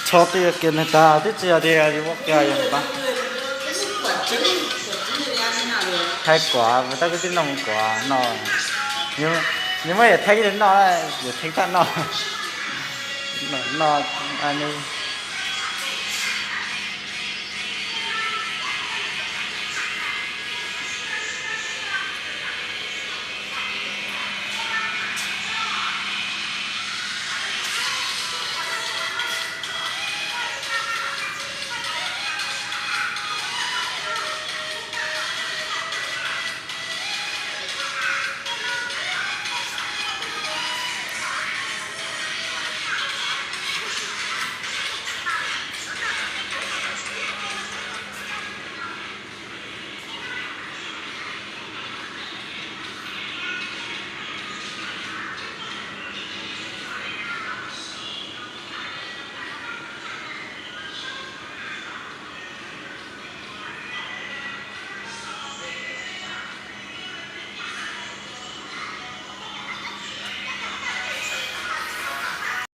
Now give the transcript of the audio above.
Tsho twb yuav kiag nws tag, twb tsis yog tias yuav muab kiag yog mus pab. Thaij kuav, tab kuv twb noj mus kuav no. Nws muab yam thaij ib tug noj, yam thaij thaj noj. Noj, noj, a, nws